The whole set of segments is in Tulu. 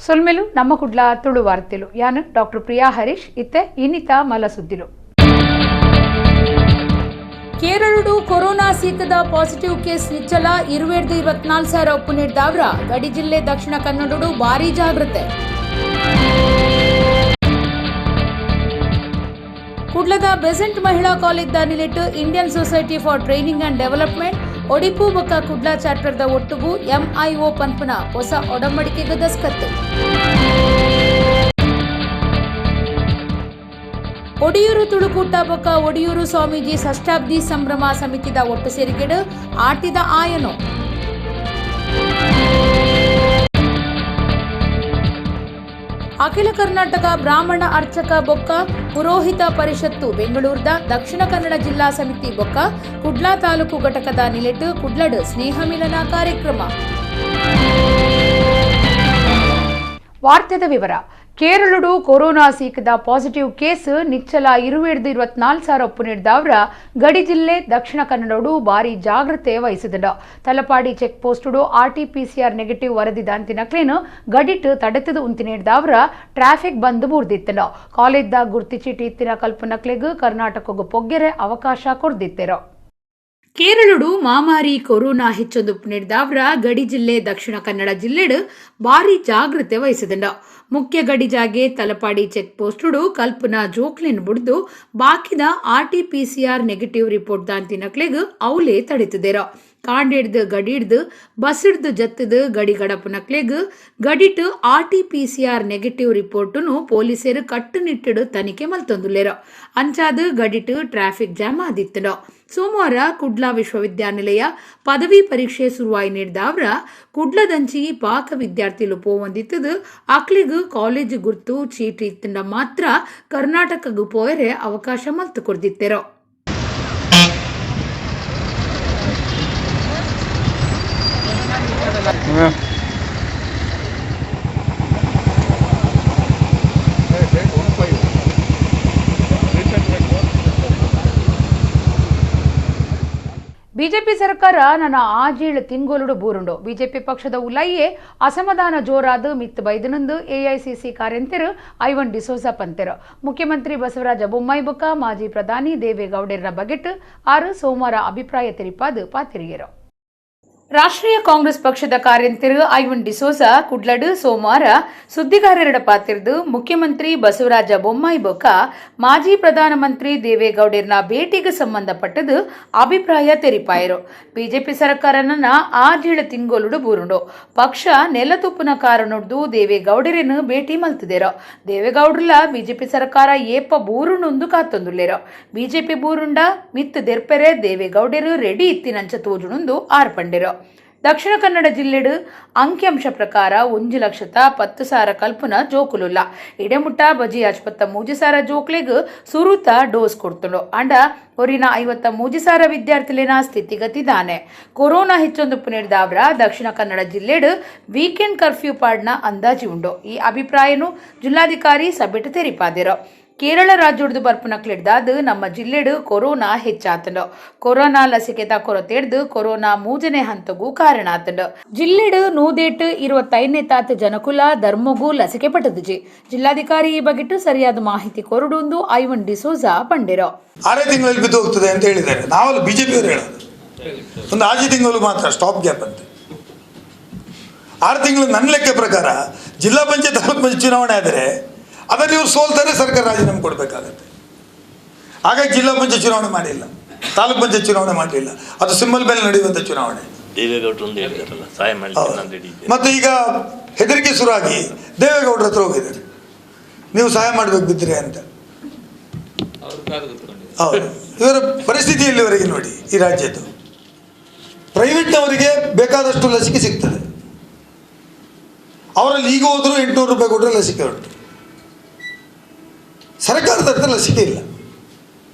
ಸೊಲ್ಮೆಲು ನಮ್ಮ ಕುಡ್ಲ ತುಳು ವಾರ್ತೆಲು ಯಾನು ಡಾಕ್ಟರ್ ಪ್ರಿಯಾ ಹರೀಶ್ ಇತ್ತೆ ಇನ್ನಿತ ಮಲಸುದ್ದಿಲು. ಕೇರಳಡು ಕೊರೋನಾ ಸೀಕದ ಪಾಸಿಟಿವ್ ಕೇಸ್ ನಿಚ್ಚಲ 24,000 ಒಪ್ಪು ನೀಡಿದವರ ಗಡಿ ಜಿಲ್ಲೆ ದಕ್ಷಿಣ ಕನ್ನಡಡು ಭಾರೀ ಜಾಗೃತೆ. ಕುಡ್ಲದ ಬೆಸೆಂಟ್ ಮಹಿಳಾ ಕಾಲೇಜ್ದ ನಿಲೆಟ್ Indian society for training and development Odipu ಬೊಕ್ಕ ಕುಡ್ಲ ಚಾಪ್ಟರ್ದ ಒಟ್ಟುಗು ಎಂಐಒ ಪನ್ಪುನ ಹೊಸ ಒಡಂಬಡಿಕೆಗೆ ದಸ್ಕತ್ತು. ಒಡಿಯೂರು ತುಳುಕೂಟ ಬೊಕ್ಕ ಒಡಿಯೂರು ಸ್ವಾಮೀಜಿ ಷಷ್ಠಾಬ್ದಿ ಸಂಭ್ರಮ ಸಮಿತಿದ ಒಟ್ಟು ಸೇರಿಕೆಡು ಆಟಿದ ಆಯನೋ. ಅಖಿಲ ಕರ್ನಾಟಕ ಬ್ರಾಹ್ಮಣ ಅರ್ಚಕ ಬೊಕ್ಕ ಪುರೋಹಿತ ಪರಿಷತ್ತು ಬೆಂಗಳೂರದ ದಕ್ಷಿಣ ಕನ್ನಡ ಜಿಲ್ಲಾ ಸಮಿತಿ ಬೊಕ್ಕ ಕುಡ್ಲಾ ತಾಲೂಕು ಘಟಕದ ನಿಲೆಟ್ ಕುಡ್ಲಡ್ ಸ್ನೇಹ ಮಿಲನ ಕಾರ್ಯಕ್ರಮ. ವಾರ್ತೆದ ವಿವರ. ಕೇರಳಡು ಕೊರೋನಾ ಸೀಕದ ಪಾಸಿಟಿವ್ ಕೇಸ್ ನಿಚ್ಚಲ 24,000 ಒಪ್ಪು ನೀಡಿದವರ ಗಡಿ ಜಿಲ್ಲೆ ದಕ್ಷಿಣ ಕನ್ನಡಡು ಭಾರಿ ಜಾಗೃತೆ ವಹಿಸಿದ. ತಲಪಾಡಿ ಚೆಕ್ ಪೋಸ್ಟುಡು ಆರ್ಟಿಪಿಸಿಆರ್ ನೆಗೆಟಿವ್ ವರದಿ ದಾಂತಿನಕ್ಲೇನು ಗಡಿಟ್ ತಡೆತದು ಉಂತಿ ನೀಡಿದವರ ಟ್ರಾಫಿಕ್ ಬಂದ್ ಬೂರ್ದಿತ್ತನು. ಕಾಲೇಜ್ದ ಗುರ್ತಿಚೀಟಿ ಇತ್ತಿನ ಕಲ್ಪನಕ್ಲೆಗ್ ಕರ್ನಾಟಕಗೂ ಪೊಗ್ಗೆರೆ ಅವಕಾಶ ಕೊರ್ದಿತ್ತೆರು. ಕೇರಳಡು ಮಾಮಾರಿ ಕೊರೋನಾ ಹೆಚ್ಚೊಂದು ನೀಡಿದವರ ಗಡಿ ಜಿಲ್ಲೆ ದಕ್ಷಿಣ ಕನ್ನಡ ಜಿಲ್ಲೆಡು ಭಾರಿ ಜಾಗೃತೆ ವಹಿಸಿದಂಡ. ಮುಖ್ಯ ಗಡಿ ಜಾಗೆ ತಲಪಾಡಿ ಚೆಕ್ ಪೋಸ್ಟುಡು ಕಲ್ಪನಾ ಜೋಕ್ಲಿನ್ ಬುಡ್ದು ಬಾಕಿದ ಆರ್ಟಿಪಿಸಿಆರ್ ನೆಗೆಟಿವ್ ರಿಪೋರ್ಟ್ ದಾಂತಿನಕ್ಲೆಗ್ ಅವಲೇ ತಡೆತದೇರ. ಕಾಂಡಿಡ್ದು ಗಡಿಡ್ದು ಬಸ್ಸಿಡ್ದು ಜತ್ತದು ಗಡಿ ಗಡಪುನಕ್ಲೆಗ್ ಗಡಿಟ್ ಆರ್ಟಿಪಿಸಿಆರ್ ನೆಗೆಟಿವ್ ರಿಪೋರ್ಟುನು ಪೊಲೀಸರು ಕಟ್ಟುನಿಟ್ಟುಡು ತನಿಖೆ ಮಲ್ತೊಂದುಲ್ಲೆರ್. ಅಂಚಾದ್ ಗಡಿಟ್ ಟ್ರಾಫಿಕ್ ಜಾಮ್ ಆದಿತ್ತುಂಡು. ಸೋಮವಾರ ಕುಡ್ಲಾ ವಿಶ್ವವಿದ್ಯಾನಿಲಯ ಪದವಿ ಪರೀಕ್ಷೆ ಶುರುವಾಯಿ ನೀಡಿದವರ ಕುಡ್ಲದಂಚಿ ಪಾಕ ವಿದ್ಯಾರ್ಥಿಲು ಪೋವಂದಿತ್ತದು ಅಕ್ಲಿಗ್ ಕಾಲೇಜ್ ಗುರ್ತು ಚೀಟಿ ಇತ್ತಂಡ ಮಾತ್ರ ಕರ್ನಾಟಕಗ್ ಪೋಯರೆ ಅವಕಾಶ ಮಲ್ತು ಕೊರ್ದಿತ್ತೆರು. ಬಿಜೆಪಿ ಸರ್ಕಾರ ನನ್ನ ಆಜೇಳು ತಿಂಗೊಲುಡು ಬೂರುಂಡು. ಬಿಜೆಪಿ ಪಕ್ಷದ ಉಲೈಯೇ ಅಸಮಾಧಾನ ಜೋರಾದ ಮಿತ್ ಬೈದನಂದು ಎಐಸಿಸಿ ಕಾರ್ಯಂತೆರು ಐವನ್ ಡಿಸೋಜಾ ಪಂತೆರು. ಮುಖ್ಯಮಂತ್ರಿ ಬಸವರಾಜ ಬೊಮ್ಮಾಯಿ ಬೊಕ್ಕ ಮಾಜಿ ಪ್ರಧಾನಿ ದೇವೇಗೌಡರ ಬಗೆಟ್ 6 ಸೋಮವಾರ ಅಭಿಪ್ರಾಯ ತೆರಿಪಾದು ಪಾತಿರಿಯರು. ರಾಷ್ಟ್ರೀಯ ಕಾಂಗ್ರೆಸ್ ಪಕ್ಷದ ಕಾರ್ಯಂತೆರು ಐವನ್ ಡಿಸೋಜಾ ಕುಡ್ಲಡು ಸೋಮವಾರ ಸುದ್ದಿಗಾರರ ಪಾತಿರ್ದು ಮುಖ್ಯಮಂತ್ರಿ ಬಸವರಾಜ ಬೊಮ್ಮಾಯಿ ಬೊಕ್ಕ ಮಾಜಿ ಪ್ರಧಾನಮಂತ್ರಿ ದೇವೇಗೌಡರ್ನ ಭೇಟಿಗೆ ಸಂಬಂಧಪಟ್ಟದು ಅಭಿಪ್ರಾಯ ತೆರಿಪಾಯರು. ಬಿಜೆಪಿ ಸರ್ಕಾರನ 6 ತಿಂಗೊಲುಡು ಬೂರುಂಡು. ಪಕ್ಷ ನೆಲತುಪ್ಪುನ ಕಾರಣೊಡ್ದು ದೇವೇಗೌಡರನ್ನು ಭೇಟಿ ಮಲ್ತಿದೆರು. ದೇವೇಗೌಡರ್ಲ ಬಿಜೆಪಿ ಸರ್ಕಾರ ಏಪ ಬೂರುಂಡು ಕಾತೊಂದುಲ್ಲೆರು. ಬಿಜೆಪಿ ಬೂರುಂಡ ಮಿತ್ ದೆರ್ಪೆರೆ ದೇವೇಗೌಡರು ರೆಡಿ ಇತ್ತಿನಂಚ ತೋಜುಣುಂದು ಆರ್ಪಂಡೆರು. ದಕ್ಷಿಣ ಕನ್ನಡ ಜಿಲ್ಲೆಡು ಅಂಕಿಅಂಶ ಪ್ರಕಾರ 1,10,000 ಕಲ್ಪನ ಜೋಕುಲುಲ್ಲ. ಇಡೆಮುಟ್ಟ ಬಜಿ 53,000 ಜೋಕ್ಲೆಗ್ ಸುರುತ ಡೋಸ್ ಕೊಡ್ತುಂಡು. ಅಂಡ ಒರಿನ 53,000 ವಿದ್ಯಾರ್ಥಿಲೇನ ಸ್ಥಿತಿಗತಿ ದಾನೆ. Corona ಹೆಚ್ಚೊಂದು ನೀಡಿದವರ Dakshina Kannada ಜಿಲ್ಲೆಡು weekend curfew ಪಾಡ್ನ ಅಂದಾಜಿ ಉಂಡು. ಈ ಅಭಿಪ್ರಾಯನು ಜಿಲ್ಲಾಧಿಕಾರಿ ಸಭೆಟ್ ತೆರಿಪಾದಿರು. ಕೇರಳ ರಾಜ್ಯದ ಬರ್ಪುನಕ್ಲೆಡ್ದಾದ್ ನಮ್ಮ ಜಿಲ್ಲೆಡು ಕೊರೋನಾ ಹೆಚ್ಚಾತಂಡು. ಕೊರೋನಾ ಲಸಿಕೆದ ಕೊರತೆಡ್ದು ಕೊರೋನಾ 3ನೇ ಹಂತಗೂ ಕಾರಣ ಆತಂಡು. ಜಿಲ್ಲೆಡು 125ನೇ ತಾತು ಜನಕುಲ ಧರ್ಮಗೂ ಲಸಿಕೆ ಪಟ್ಟದುಜಿ. ಜಿಲ್ಲಾಧಿಕಾರಿ ಈ ಬಗೆಟ್ಟು ಸರಿಯಾದ ಮಾಹಿತಿ ಕೊರಡುಂದು ಐವನ್ ಡಿಸೋಜಾ ಪಂಡಿರೋ. 6 ತಿಂಗಳಲ್ಲಿ ಬಿದ್ದು ಹೋಗ್ತದೆ ಅಂತ ಹೇಳಿದ್ದಾರೆ. ನಾವಲ್ಲ, ಬಿಜೆಪಿಯವರು ಹೇಳೋದು. ಒಂದು 6 ತಿಂಗಳು ಮಾತ್ರ ಸ್ಟಾಪ್ ಗ್ಯಾಪ್ ಅಂತ. 6 ತಿಂಗಳು ನನ್ನ ಲೆಕ್ಕ ಪ್ರಕಾರ ಜಿಲ್ಲಾ ಪಂಚಾಯತ್ ತಾಲೂಕು ಪಂಚಾಯತ್ ಚುನಾವಣೆ ಆದರೆ ಅದರಲ್ಲಿ ಇವರು ಸೋಲ್ತಾರೆ, ಸರ್ಕಾರ ರಾಜೀನಾಮೆ ಕೊಡಬೇಕಾಗತ್ತೆ. ಹಾಗಾಗಿ ಜಿಲ್ಲಾ ಪಂಚಾಯತ್ ಚುನಾವಣೆ ಮಾಡಿಲ್ಲ, ತಾಲೂಕು ಪಂಚಾಯತ್ ಚುನಾವಣೆ ಮಾಡಲಿಲ್ಲ. ಅದು ಸಿಂಬಲ್ ಮೇಲೆ ನಡೆಯುವಂಥ ಚುನಾವಣೆ. ಮತ್ತು ಈಗ ಹೆದರಿಕೆ ಶುರುವಾಗಿ ದೇವೇಗೌಡರ ಹತ್ರ ಹೋಗಿದ್ದಾರೆ, ನೀವು ಸಹಾಯ ಮಾಡಬೇಕು ಬಿದ್ದರೆ ಅಂತ. ಹೌದು, ಇವರ ಪರಿಸ್ಥಿತಿ ಇಲ್ಲಿವರೆಗೆ ನೋಡಿ. ಈ ರಾಜ್ಯದ್ದು ಪ್ರೈವೇಟ್ನವರಿಗೆ ಬೇಕಾದಷ್ಟು ಲಸಿಕೆ ಸಿಗ್ತದೆ. ಅವರಲ್ಲಿ ಈಗ ಹೋದರೂ 800 ರೂಪಾಯಿ ಕೊಟ್ಟರೆ ಲಸಿಕೆ ಉಂಟು. ಸರ್ಕಾರದ ಹತ್ರ ಲಸಿಕೆ ಇಲ್ಲ.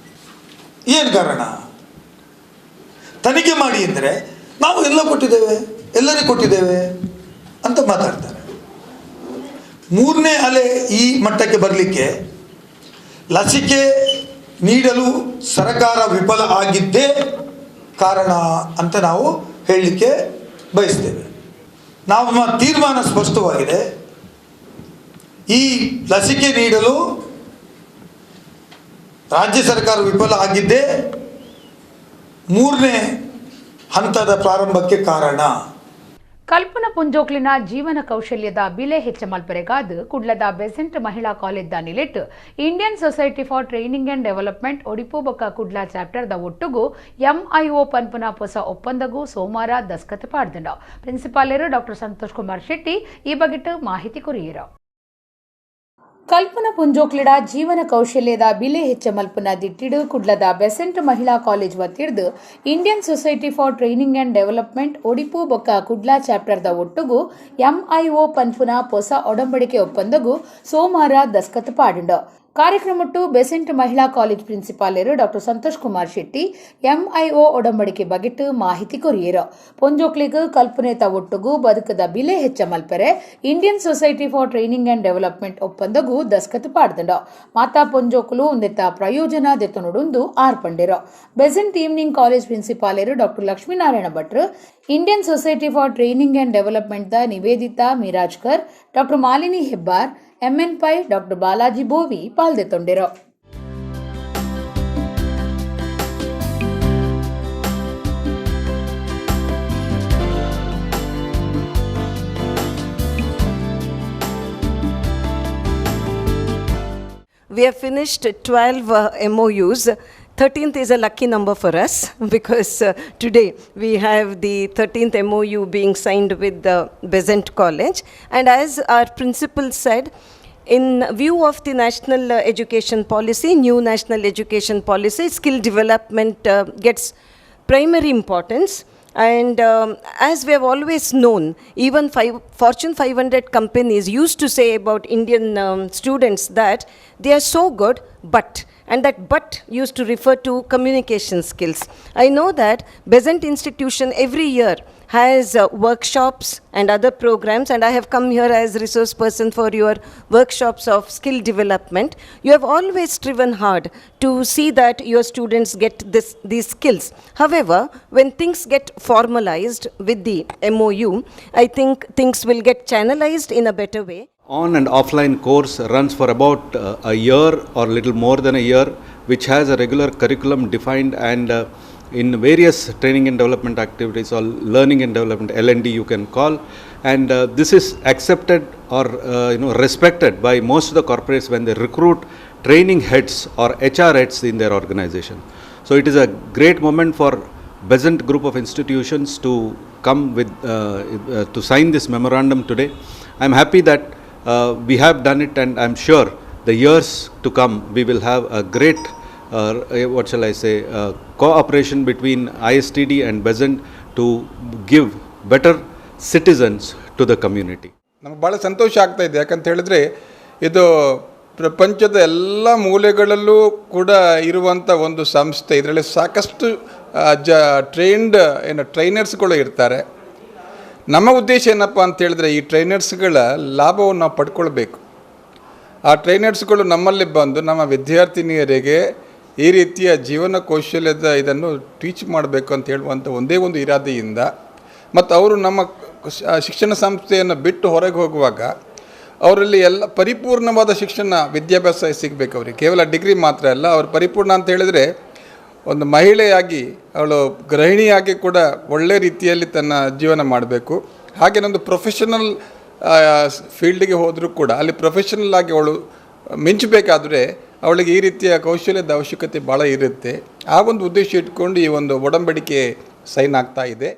ಏನು ಕಾರಣ? ತನಿಖೆ ಮಾಡಿ ಅಂದರೆ ನಾವು ಎಲ್ಲ ಕೊಟ್ಟಿದ್ದೇವೆ, ಎಲ್ಲರಿಗೂ ಕೊಟ್ಟಿದ್ದೇವೆ ಅಂತ ಮಾತಾಡ್ತಾರೆ. 3ನೇ ಅಲೆ ಈ ಮಟ್ಟಕ್ಕೆ ಬರಲಿಕ್ಕೆ ಲಸಿಕೆ ನೀಡಲು ಸರ್ಕಾರ ವಿಫಲ ಆಗಿದ್ದೇ ಕಾರಣ ಅಂತ ನಾವು ಹೇಳಲಿಕ್ಕೆ ಬಯಸ್ತೇವೆ. ನಮ್ಮ ತೀರ್ಮಾನ ಸ್ಪಷ್ಟವಾಗಿದೆ. ಈ ಲಸಿಕೆ ನೀಡಲು ರಾಜ್ಯ ಸರ್ಕಾರ ವಿಫಲ ಆಗಿದ್ದೇ ಮೂರನೇ ಹಂತದ ಪ್ರಾರಂಭಕ್ಕೆ ಕಾರಣ. ಕಲ್ಪನ ಪುಂಜೋಕ್ಲಿನ ಜೀವನ ಕೌಶಲ್ಯದ ಬಿಲೆ ಹೆಚ್ಚ ಮಲ್ಪರೆಗಾದ್ ಕುಡ್ಲದ ಬೆಸೆಂಟ್ ಮಹಿಳಾ college the ನಿಲೆಟ್ Indian Society for Training and Development Odipu ಬೊಕ್ಕ ಕುಡ್ಲ ಚಾಪ್ಟರ್ ದ ಒಟ್ಟುಗು ಎಂಐಒ ಪನ್ಪುನ ಹೊಸ ಒಪ್ಪಂದಗೂ ಸೋಮವಾರ ದಸ್ಕತ್ ಪಾಡ್ದಂಡ. ಪ್ರಿನ್ಸಿಪಾಲರು ಡಾಕ್ಟರ್ ಸಂತೋಷ್ ಕುಮಾರ್ ಶೆಟ್ಟಿ ಈ ಬಗೆಟ್ ಮಾಹಿತಿ ಕೊರಿಯರು. ಕಲ್ಪನ ಪುಂಜೋಕ್ಲಿಡ ಜೀವನ ಕೌಶಲ್ಯದ ಬಿಲೆ ಹೆಚ್ಚ ಮಲ್ಪುನ ದಿಟ್ಟಿಡು ಕುಡ್ಲದ ಬೆಸೆಂಟ್ ಮಹಿಳಾ college ವತಿರ್ದು Indian Society for Training and Development Odipu ಬೊಕ್ಕ ಕುಡ್ಲ ಚಾಪ್ಟರ್ದ ಒಟ್ಟುಗು ಎಂಐಒ ಪನ್ಪುನ ಪೊಸ ಒಡಂಬಡಿಕೆ ಒಪ್ಪಂದಗೂ ಸೋಮವಾರ ದಸ್ಕತ್ ಪಾಡುಂಡು. ಕಾರ್ಯಕ್ರಮಟ್ಟು ಬೆಸೆಂಟ್ ಮಹಿಳಾ ಕಾಲೇಜ್ ಪ್ರಿನ್ಸಿಪಾಲರು ಡಾಕ್ಟರ್ ಸಂತೋಷ್ ಕುಮಾರ್ ಶೆಟ್ಟಿ ಎಂಐಒ ಒಡಂಬಡಿಕೆ ಬಗೆಟ್ ಮಾಹಿತಿ ಕೊರಿಯರು. ಪೊಂಜೋಕ್ಲಿಗ್ ಕಲ್ಪನೆತ ಒಟ್ಟುಗು ಬದುಕದ ಬಿಲೆ ಹೆಚ್ಚ ಮಲ್ಪೆರೆ Indian Society for Training and Development ಒಪ್ಪಂದಗೂ Daskat ಪಾಡ್ದಂಡ. ಮಾತಾ ಪೊಂಜೋಕುಲು ಉಂದೆತ್ತ ಪ್ರಯೋಜನ ದೆತ್ತೊನುಡುಂದು ಆರ್ ಪಂಡೆರು. ಬೆಸೆಂಟ್ ಈವ್ನಿಂಗ್ ಕಾಲೇಜ್ ಪ್ರಿನ್ಸಿಪಾಲರು ಡಾಕ್ಟರ್ ಲಕ್ಷ್ಮೀನಾರಾಯಣ ಭಟ್ರು, Indian Society for Training and Development the Nivedita Mirajkar, doctor Malini Hebbar, MN pi, doctor Balaji Bhovi ಪಾಲ್ದೆತ್ತೊಂಡಿರು. We have finished 12 MOUs. 13th is a lucky number for us because today we have the 13th MOU being signed with the Besant College. And as our principal said, in view of the national education policy, new national education policy, skill development gets primary importance. And as we have always known, even Fortune 500 companies used to say about Indian students that they are so good, but, and that "but" used to refer to communication skills. I know that Besant Institution every year has workshops and other programs, and I have come here as resource person for your workshops of skill development. You have always striven hard to see that your students get these skills. However, when things get formalized with the MOU, I think things will get channelized in a better way. On and offline course runs for about a year or little more than a year, which has a regular curriculum defined and in various training and development activities or learning and development, L&D you can call, and this is accepted or respected by most of the corporates when they recruit training heads or HR heads in their organization. So it is a great moment for Besant Group of Institutions to come with to sign this memorandum today. I am happy that we have done it, and I am sure the years to come we will have a great, what shall I say, cooperation between ISTD and Besant to give better citizens to the community. ನಮಗೆ ಭಾಳ ಸಂತೋಷ ಆಗ್ತಾ ಇದೆ. ಯಾಕಂತ ಹೇಳಿದ್ರೆ, ಇದು ಪ್ರಪಂಚದ ಎಲ್ಲ ಮೂಲೆಗಳಲ್ಲೂ ಕೂಡ ಇರುವಂಥ ಒಂದು ಸಂಸ್ಥೆ. ಇದರಲ್ಲಿ ಸಾಕಷ್ಟು ಟ್ರೈನ್ಡ್ ಏನು ಟ್ರೈನರ್ಸ್ಗಳು ಇರ್ತಾರೆ. ನಮ್ಮ ಉದ್ದೇಶ ಏನಪ್ಪ ಅಂತ ಹೇಳಿದ್ರೆ, ಈ ಟ್ರೈನರ್ಸ್ಗಳ ಲಾಭವನ್ನು ನಾವು ಪಡ್ಕೊಳ್ಬೇಕು. ಆ ಟ್ರೈನರ್ಸ್ಗಳು ನಮ್ಮಲ್ಲಿ ಬಂದು ನಮ್ಮ ವಿದ್ಯಾರ್ಥಿನಿಯರಿಗೆ ಈ ರೀತಿಯ ಜೀವನ ಕೌಶಲ್ಯದ ಇದನ್ನು ಟೀಚ್ ಮಾಡಬೇಕು ಅಂತ ಹೇಳುವಂಥ ಒಂದೇ ಒಂದು ಇರಾದೆಯಿಂದ, ಮತ್ತು ಅವರು ನಮ್ಮ ಶಿಕ್ಷಣ ಸಂಸ್ಥೆಯನ್ನು ಬಿಟ್ಟು ಹೊರಗೆ ಹೋಗುವಾಗ ಅವರಲ್ಲಿ ಎಲ್ಲ ಪರಿಪೂರ್ಣವಾದ ಶಿಕ್ಷಣ ವಿದ್ಯಾಭ್ಯಾಸ ಸಿಗಬೇಕು ಅವರಿಗೆ. ಕೇವಲ ಡಿಗ್ರಿ ಮಾತ್ರ ಅಲ್ಲ, ಅವರು ಪರಿಪೂರ್ಣ ಅಂತ ಹೇಳಿದರೆ ಒಂದು ಮಹಿಳೆಯಾಗಿ, ಅವಳು ಗೃಹಿಣಿಯಾಗಿ ಕೂಡ ಒಳ್ಳೆ ರೀತಿಯಲ್ಲಿ ತನ್ನ ಜೀವನ ಮಾಡಬೇಕು. ಹಾಗೆ ಒಂದು ಪ್ರೊಫೆಷನಲ್ ಫೀಲ್ಡಿಗೆ ಹೋದರೂ ಕೂಡ ಅಲ್ಲಿ ಪ್ರೊಫೆಷನಲ್ ಆಗಿ ಅವಳು ಮಿಂಚಬೇಕಾದ್ರೆ ಅವಳಿಗೆ ಈ ರೀತಿಯ ಕೌಶಲ್ಯದ ಅವಶ್ಯಕತೆ ಭಾಳ ಇರುತ್ತೆ. ಆ ಒಂದು ಉದ್ದೇಶ ಇಟ್ಕೊಂಡು ಈ ಒಂದು ಒಡಂಬಡಿಕೆ ಸೈನ್ ಆಗ್ತಾ ಇದೆ.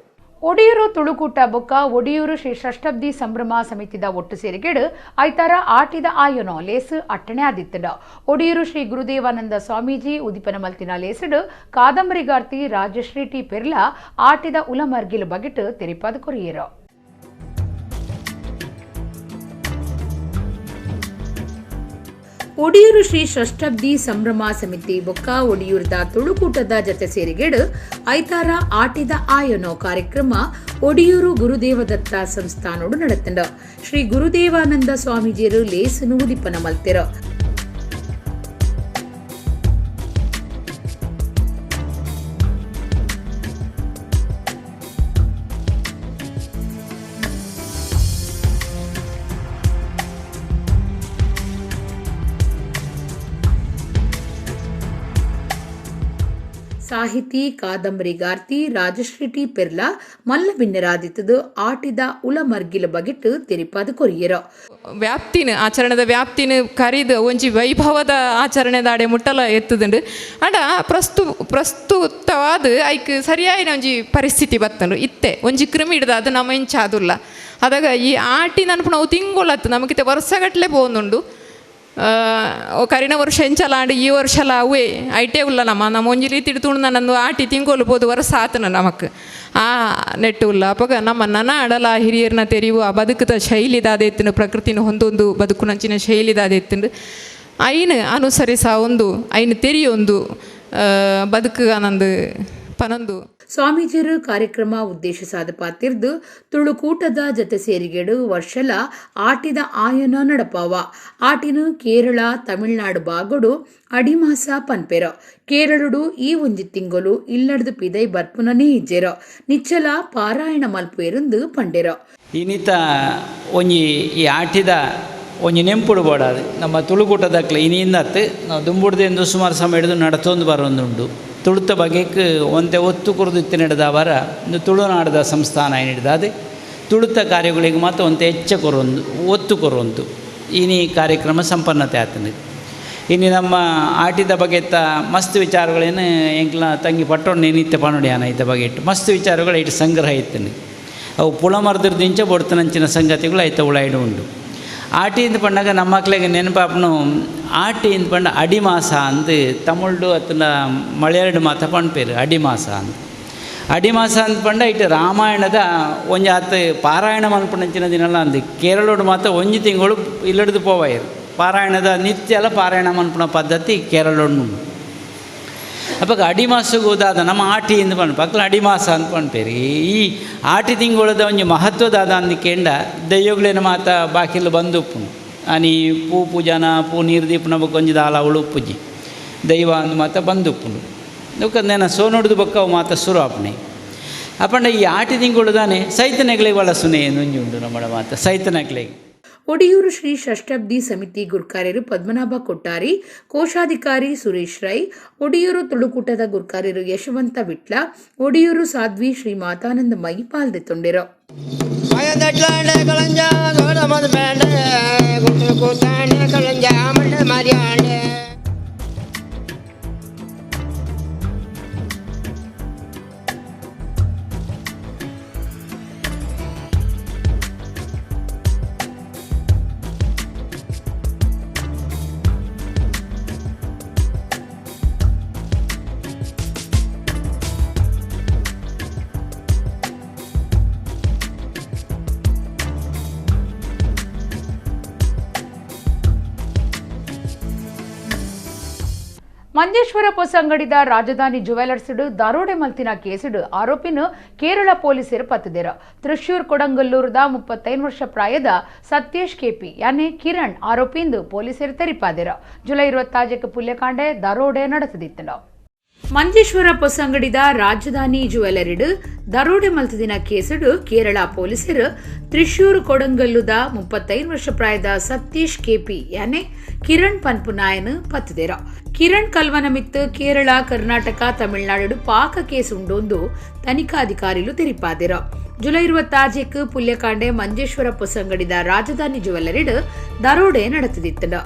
ಒಡಿಯೂರು ತುಳುಕೂಟ ಬೊಕ್ಕ ಒಡಿಯೂರು ಶ್ರೀ ಷಷ್ಠಬ್ದಿ ಸಂಭ್ರಮ ಸಮಿತಿದ ಒಟ್ಟು ಸೇರಿಗೆಡು ಐತಾರ ಆಟಿದ ಆಯೋನೋ ಲೇಸ್ ಅಟ್ಟಣೆ ಆದಿತ್ತಂಡ. ಒಡಿಯೂರು ಶ್ರೀ ಗುರುದೇವಾನಂದ ಸ್ವಾಮೀಜಿ ಉದಿಪನ ಮಲ್ತಿನ ಲೇಸುಡು ಕಾದಂಬರಿಗಾರ್ತಿ ರಾಜಶ್ರೀ ಟಿ ಪೆರ್ಲಾ ಆಟಿದ ಉಲಮರ್ಗಿಲ್ ಬಗೆಟ್ ತೆರಿಪಾದ ಕೊರಿಯರು. ಒಡಿಯೂರು ಶ್ರೀ ಷಷ್ಠಬ್ದಿ ಸಂಭ್ರಮ ಸಮಿತಿ ಬೊಕ್ಕ ಒಡಿಯೂರದ ತುಳುಕೂಟದ ಜತೆ ಸೇರಿಗೆಡು ಐತಾರ ಆಟಿದ ಆಯನೋ ಕಾರ್ಯಕ್ರಮ ಒಡಿಯೂರು ಗುರುದೇವದತ್ತ ಸಂಸ್ಥಾನೋಡು ನಡೆತಂಡ. ಶ್ರೀ ಗುರುದೇವಾನಂದ ಸ್ವಾಮೀಜಿಯರು ಲೇಸನು ಉದಿಪನ ಮಲ್ತಿರ. ಸಾಹಿತಿ ಕಾದಂಬರಿಗಾರ್ತಿ ರಾಜಶ್ರೀ ಟಿ ಪೆರ್ಲಾ ಮಲ್ಲ ಬಿನ್ನೆರಾದಿತ್ತದು ಆಟಿದ ಉಲಮರ್ಗಿಲ ಬಗೆಟ್ ತೆರಿಪಾದ ಕೊರಿಯರು. ವ್ಯಾಪ್ತಿನ ಆಚರಣೆದ ವ್ಯಾಪ್ತಿನ ಕರಿದು ಒಂಜಿ ವೈಭವದ ಆಚರಣೆ ದಾಡೆ ಮುಟ್ಟಲ ಎತ್ತುದುಂಡು. ಆಂಡ ಪ್ರಸ್ತುತವಾದ ಐಕ್ ಸರಿಯಾಯಿನ ಒಂಜಿ ಪರಿಸ್ಥಿತಿ ಬತ್ತಂಡು. ಇತ್ತೆ ಒಂಜಿ ಕ್ರಿಮಿ ಹಿಡ್ದು ಅದು ನಮ್ಮ ಇಂಚಾದುಲ್ಲ. ಅದಾಗ ಈ ಆಟಿ ನನ್ಪುನ ಅವು ತಿಂಗೊಳತ್ತು ನಮಗಿತ್ತೆ ವರ್ಷಗಟ್ಟಲೆ ಪೋವೊಂದುಂಡು. ಕರಿನ ವರ್ಷ ಎಂಚಲ ಆಂಡ್ ಈ ವರ್ಷಲ ಅವೇ ಐಟೇ ಉಲ್ಲ. ನಮ್ಮ ನಮ್ಮ ಒಂಜಿ ರೀತಿ ತುಣು ನಂದು ಆಟಿ ತಿಂಗೊಲು ಪೋದು ವರ್ಷ ಆತನ ನಮಕ್ ಆ ನೆಟ್ಟು ಉಲ್ಲ. ಅಪಗ ನಮ್ಮ ನನ ಅಡಲ ಹಿರಿಯರ್ನ ತೆರಿವು ಆ ಬದುಕುದ ಶೈಲಿ ದಾದೆತ್ತುಂಡು, ಪ್ರಕೃತಿನ ಹೊಂದೊಂದು ಬದುಕುನಂಚಿನ ಶೈಲಿ ದಾದೆತ್ತುಂಡು, ಐನ್ ಅನುಸರಿಸ ಒಂದು ಐನ್ ತೆರಿಯೊಂದು ಬದುಕು ನಂದು ಪನೊಂದು. ಸ್ವಾಮೀಜಿಯರು ಕಾರ್ಯಕ್ರಮ ಉದ್ದೇಶಿಸಾದ ಪಾತಿರ್ದು ತುಳುಕೂಟದ ಜತೆ ಸೇರಿಗೆಡು ವರ್ಷಲ ಆಟಿದ ಆಯನ ನಡಪಾವ. ಆಟಿನ ಕೇರಳ ತಮಿಳ್ನಾಡು ಬಾಗೊಡು ಅಡಿಮಾಸ ಪನ್ಪೆರ. ಕೇರಳಡು ಈ ಒಂಜಿ ತಿಂಗಳು ಇಲ್ಲಡ್ದು ಪಿದೈ ಬರ್ಪುನನೇ ಇಜ್ಜೆರ, ನಿಚ್ಚಲ ಪಾರಾಯಣ ಮಲ್ಪುವೆರುಂದು ಪಂಡೆರ. ಇನ್ನಿತ ಒಂಜಿ ಈ ಆಟಿದ ಒಂಜಿ ನೆಂಪುಡು ಬೋಡಾದು ನಮ್ಮ ತುಳುಕೂಟದಕ್ಲೆ ಇನಿಂದತ್ತು ನಾವು ದುಂಬುಡ್ದೆಂದು ಸುಮಾರು ಸಮಯ ಹಿಡಿದು ನಡತೊಂದು ಬರೋದುಂಡು. ತುಳುತ ಬಗೆಕ್ ಒಂತೆ ಒತ್ತು ಕುರಿದು ಇತ್ತು ನಡೆದವರ ಇಂದು ತುಳುನಾಡದ ಸಂಸ್ಥಾನ ಏನಿಡ್ದಾದು ತುಳುತ ಕಾರ್ಯಗಳಿಗೆ ಮಾತ್ರ ಒಂತೆ ಹೆಚ್ಚ ಕೊರೊಂದು ಒತ್ತು ಕೊರೊಂದು ಇನಿ ಕಾರ್ಯಕ್ರಮ ಸಂಪನ್ನತೆ ಆತಂದು. ಇನ್ನು ನಮ್ಮ ಆಟಿದ ಬಗೆತ್ತ ಮಸ್ತ್ ವಿಚಾರಗಳೇನು ಎಂಕ್ಲ ತಂಗಿ ಪಟ್ಟೊಂಡು ನಿತ್ಯ ಪನುಡಿಯಾನ ಇದ್ದ ಬಗ್ಗೆ ಇಟ್ಟು ಮಸ್ತ್ ವಿಚಾರಗಳು ಇಟ್ಟು ಸಂಗ್ರಹ ಇತ್ತನು. ಅವು ಪುಳಮರ್ದಿರ್ದಿಂಚ ಬೊಡ್ತನಂಚಿನ ಸಂಗತಿಗಳು ಐತ ಉಳಾಯ್ಡು ಉಂಡು. ಆಟಿಯಿಂದ ಪಂಡಾಗ ನಮ್ಮ ಮಕ್ಳಿಗೆ ನೆನಪಾಪನು ಆಟಿಯಿಂದ ಪಂಡ ಅಡಿಮಾಸ ಅಂದು ತಮಿಳ್ಡು ಅತ್ತನ ಮಲಯಾಳಡು ಮಾತ ಪಣ್ಪೇರು ಅಡಿಮಾಸ ಅಂದ್. ಅಡಿಮಾಸ ಅಂದ್ ಪಂಡ ಇಟ್ಟು ರಾಮಾಯಣದ ಒಂಜಿ ಆತ ಪಾರಾಯಣ ಮಲ್ಪುನಂಚಿನ ದಿನಲ ಅಂದು. ಕೇರಳೋಡು ಮಾತ ಒಂಜಿ ತಿಂಗಳು ಇಲ್ಲಡ್ದು ಪೋವಾಯಿರು ಪಾರಾಯಣದ ನಿತ್ಯಲ ಪಾರಾಯಣ ಮನ್ಪುನ ಪದ್ಧತಿ ಕೇರಳೋಡು ಉಂಡು. ಅಪ್ಪಗ ಅಡಿಮಾಸಗು ದಾದ ನಮ್ಮ ಆಟಿ ಇಂದು ಪಣ್ಪ ಅಕ್ಲ ಅಡಿಮಾಸ ಅಂತ ಪಣ್ಪೇರು. ಈ ಆಟಿ ತಿಂಗಳದ ಒಂಜಿ ಮಹತ್ವದಾದ ಅಂದು ಕೇಂಡ ದೈವಗಳೇನ ಮಾತ ಬಾಕಿಲು ಬಂದು ಉಪ್ಪುನು ಅನಿ ಪೂ ಪೂಜಾನ ಪೂ ನೀರು ದೀಪನ ಬೊಕ್ಕ ಒಂಜಿ ದಾಲ ಅವಳು ಉಪ್ಪುಜಿ ದೈವ ಅಂದು ಮಾತ ಬಂದು ಉಪ್ಪುನು. ಬೊಕ್ಕ ನೇನ ಸೋನೊಡ್ದು ಬೊಕ್ಕ ಅವು ಮಾತ ಸುರು ಆಪುಣೆ. ಅಪ್ಪಂಡ ಈ ಆಟಿ ತಿಂಗಳು ದಾನೆ ಸೈತನಕ್ಲೆಗ್ ವಲಸುನೆ ಒಂಜಿ ಉಂಡು ನಮ್ಮ ಮಾತ ಸೈತನಕ್ಲೆಗ್. ಒಡಿಯೂರು ಶ್ರೀ ಷಷ್ಠಬ್ದಿ ಸಮಿತಿ ಗುರ್ಕಾರ್ಯರು ಪದ್ಮನಾಭ ಕೊಟ್ಟಾರಿ, ಕೋಶಾಧಿಕಾರಿ ಸುರೇಶ್ ರೈ, ಒಡಿಯೂರು ತುಳುಕೂಟದ ಗುರ್ಕಾರ್ಯರು ಯಶವಂತ ವಿಟ್ಲ, ಒಡಿಯೂರು ಸಾಧ್ವಿ ಶ್ರೀ ಮಾತಾನಂದಮಯಿ ಪಾಲ್ದೆತ್ತೊಂಡೆರು. ಮಂಜೇಶ್ವರ ಪೊಸಂಗಡಿದ ರಾಜಧಾನಿ ಜುವೆಲರ್ಸ್ ದಾರೋಡೆ ಮಲ್ತಿನ ಕೇಸುಡು ಆರೋಪಿನ ಕೇರಳ ಪೊಲೀಸರು ಪತ್ತದಿರ. ತ್ರಿಶೂರ್ ಕೊಡಂಗಲ್ಲೂರದ 35 ವರ್ಷ ಪ್ರಾಯದ ಸತ್ಯೇಶ್ ಕೆಪಿ ಯಾನೆ ಕಿರಣ್ ಆರೋಪಿಂದು ಪೊಲೀಸರು ತೆರಿಪಾದಿರ. ಜುಲೈ 26 ಪುಲ್ಯಕಾಂಡೆ ದರೋಡೆ ನಡೆಸದಿತ್ತು. ಮಂಜೇಶ್ವರ ಪೊಸಂಗಡಿದ ರಾಜಧಾನಿ ಜುವೆಲರಿಡು ದರೋಡೆ ಮಲ್ತದಿನ ಕೇಸುಡು ಕೇರಳ ಪೊಲೀಸರು ತ್ರಿಶೂರ್ ಕೊಡಂಗಲ್ಲುದ 35 ವರ್ಷ ಪ್ರಾಯದ ಸತೀಶ್ ಕೆಪಿ ಯಾನೆ ಕಿರಣ್ ಪನ್ಪುನಾಯನ್ ಪತ್ತದಿರ. ಕಿರಣ್ ಕಲ್ವನ ಮಿತ್ತು ಕೇರಳ, ಕರ್ನಾಟಕ, ತಮಿಳುನಾಡು ಪಾಕ ಕೇಸ್ ಉಂಡೊಂದು ತನಿಖಾಧಿಕಾರಿಲು ತೆರಿಪಾದಿರ. ಜುಲೈ 26 ಪುಲ್ಯಕಾಂಡೆ ಮಂಜೇಶ್ವರ ಪೊಸಂಗಡಿದ ರಾಜಧಾನಿ ಜುವೆಲ್ಲರಿಡ್ ದರೋಡೆ ನಡೆತದಿತ್ತು.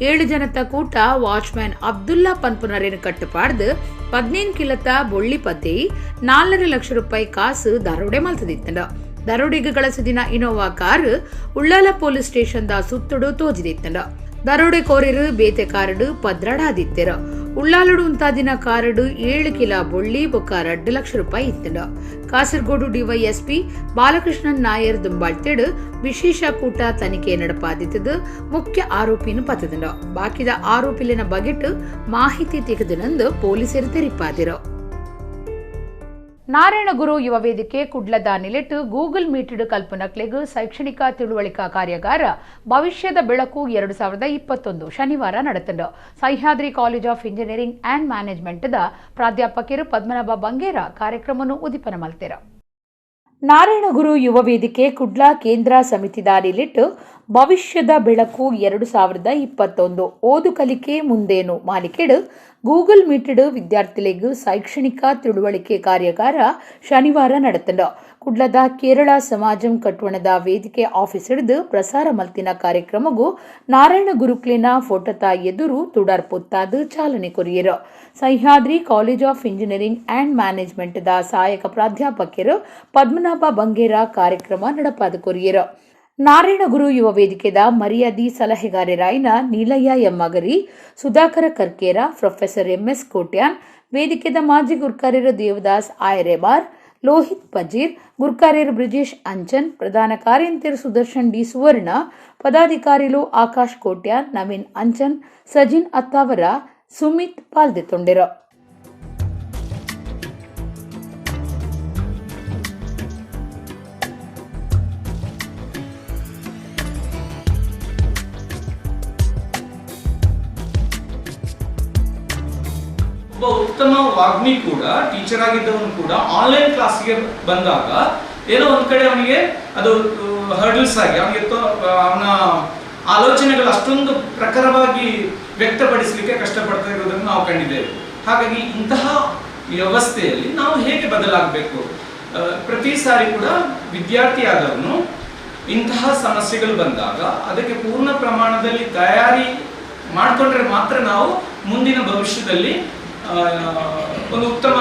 7 ಜನತ ಕೂಟ ವಾಚ್ಮ್ಯಾನ್ ಅಬ್ದುಲ್ಲಾ ಪನ್ಪುನರೇನು ಕಟ್ಟುಪಾಡ್ದು 15 ಕಿಲತ ಬೊಳ್ಳಿ ಪದ್ದೆ 4.5 ಲಕ್ಷ ರೂಪಾಯಿ ಕಾಸು ದರೋಡೆ ಮಲ್ತದಿತ್ತು. ದರೋಡೆಗೆ ಗಳಸದಿನ Innova car Ullal police station the ಸುತ್ತುಡು ತೋಜಿದಿತ್ತು. ದರೋಡೆ ಕೋರಿರು ಬೇತೆ ಕಾರಡು ಪದ್ರಡಾದಿತ್ತೆರು. ಉಳ್ಳಾಲಡು ಉಂತಾದಿನ ಕಾರಡು 7 ಕಿಲ ಬೊಳ್ಳಿ ಬೊಕ್ಕ 2 ಲಕ್ಷ ರೂಪಾಯಿ ಇತ್ತು. ಕಾಸರಗೋಡು ಡಿವೈಎಸ್ಪಿ ಬಾಲಕೃಷ್ಣನ್ ನಾಯರ್ ದುಂಬಾಳ್ತೇಡು ವಿಶೇಷ ಕೂಟ ತನಿಖೆ ನಡಪಾದಿತ್ತದು ಮುಖ್ಯ ಆರೋಪಿನ ಪತ್ತದನು. ಬಾಕಿದ ಆರೋಪಿಲಿನ ಬಗೆಟ್ ಮಾಹಿತಿ ತೆಗೆದನಂದು ಪೊಲೀಸರು ತೆರಿಪಾದಿರು. ನಾರಾಯಣಗುರು ಯುವ ವೇದಿಕೆ ಕುಡ್ಲದ ನಿಲೆಟ್ಟು ಗೂಗಲ್ ಮೀಟಿಡ್ ಕಲ್ಪನಕ್ಲೆಗ್ ಶೈಕ್ಷಣಿಕ ತಿಳುವಳಿಕಾ ಕಾರ್ಯಾಗಾರ ಭವಿಷ್ಯದ ಬೆಳಕು 2021 ಶನಿವಾರ ನಡೆತಂಡು. Sahyadri college of engineering and ಮ್ಯಾನೇಜ್ಮೆಂಟ್ದ ಪ್ರಾಧ್ಯಾಪಕರು ಪದ್ಮನಾಭ ಬಂಗೇರ ಕಾರ್ಯಕ್ರಮವನ್ನು ಉದ್ದೀಪನ ಮಲ್ತೆರು. ನಾರಾಯಣಗುರು ಯುವ ವೇದಿಕೆ ಕುಡ್ಲ ಕೇಂದ್ರ ಸಮಿತಿದ ನಿಲೆಟ್ಟು ಭವಿಷ್ಯದ ಬೆಳಕು 2021 ಓದು ಕಲಿಕೆ ಮುಂದೇನು ಮಾಲಿಕೆಡು ಗೂಗಲ್ ಮೀಟೆಡ್ ವಿದ್ಯಾರ್ಥಿಲೆಗ್ ಶೈಕ್ಷಣಿಕ ತಿಳುವಳಿಕೆ ಕಾರ್ಯಾಗಾರ ಶನಿವಾರ ನಡತಂಡು. ಕುಡ್ಲದ ಕೇರಳ ಸಮಾಜಂ ಕಟ್ವಣದ ವೇದಿಕೆ ಆಫೀಸ್ ಹಿಡಿದು ಪ್ರಸಾರ ಮಲ್ತಿನ ಕಾರ್ಯಕ್ರಮಗೂ ನಾರಾಯಣ ಗುರುಕ್ಲಿನ ಫೋಟೋತ ಎದುರು ತುಡಾರ್ ಪೊತ್ತಾದ್ ಚಾಲನೆ courier. Sahyadri college of engineering and management the ಸಹಾಯಕ ಪ್ರಾಧ್ಯಾಪಕರು ಪದ್ಮನಾಭ ಬಂಗೇರ ಕಾರ್ಯಕ್ರಮ ನಡಪಾದ ಕೊರಿಯರು. ನಾರಾಯಣಗುರು ಯುವ ವೇದಿಕೆದ ಮರ್ಯಾದಿ ಸಲಹೆಗಾರರಾಯಿನ ನೀಲಯ್ಯ ಎಮ್ಮಗರಿ, ಸುಧಾಕರ ಕರ್ಕೇರ, ಪ್ರೊಫೆಸರ್ ಎಂಎಸ್ ಕೋಟ್ಯಾನ್, ವೇದಿಕೆದ ಮಾಜಿ ಗುರ್ಕಾರ್ಯರು ದೇವದಾಸ್ ಆಯರೆಬಾರ್, ಲೋಹಿತ್ ಪಜೀರ್, ಗುರ್ಕಾರ್ಯರು ಬ್ರಿಜೇಶ್ ಅಂಚನ್, ಪ್ರಧಾನ ಕಾರ್ಯಂತೆರು ಸುದರ್ಶನ್ ಡಿ ಸುವರ್ಣ, ಪದಾಧಿಕಾರಿಲು ಆಕಾಶ್ ಕೋಟ್ಯಾನ್, ನವೀನ್ ಅಂಚನ್, ಸಜಿನ್ ಅತ್ತಾವರ, ಸುಮಿತ್ ಪಾಲ್ದೆತೊಂಡೆರು. ಒಬ್ಬ ಉತ್ತಮ ವಾಗ್ಮಿ ಕೂಡ, ಟೀಚರ್ ಆಗಿದ್ದವನು ಕೂಡ ಆನ್ಲೈನ್ ಕ್ಲಾಸ್ಗೆ ಬಂದಾಗ ಏನೋ ಒಂದು ಕಡೆ ಅವನಿಗೆ ಅದು ಹರ್ಡಲ್ಸ್ ಆಗಿ ಅವನಿಗೆ ಅವನ ಆಲೋಚನೆಗಳು ಅಷ್ಟೊಂದು ಪ್ರಖರವಾಗಿ ವ್ಯಕ್ತಪಡಿಸಲಿಕ್ಕೆ ಕಷ್ಟಪಡ್ತಾ ಇರೋದನ್ನು ನಾವು ಕಂಡಿದ್ದೇವೆ. ಹಾಗಾಗಿ ಇಂತಹ ವ್ಯವಸ್ಥೆಯಲ್ಲಿ ನಾವು ಹೇಗೆ ಬದಲಾಗಬೇಕು? ಪ್ರತಿ ಸಾರಿ ಕೂಡ ವಿದ್ಯಾರ್ಥಿಯಾದವನು ಇಂತಹ ಸಮಸ್ಯೆಗಳು ಬಂದಾಗ ಅದಕ್ಕೆ ಪೂರ್ಣ ಪ್ರಮಾಣದಲ್ಲಿ ತಯಾರಿ ಮಾಡಿಕೊಂಡ್ರೆ ಮಾತ್ರ ನಾವು ಮುಂದಿನ ಭವಿಷ್ಯದಲ್ಲಿ ಒಂದು ಉತ್ತಮ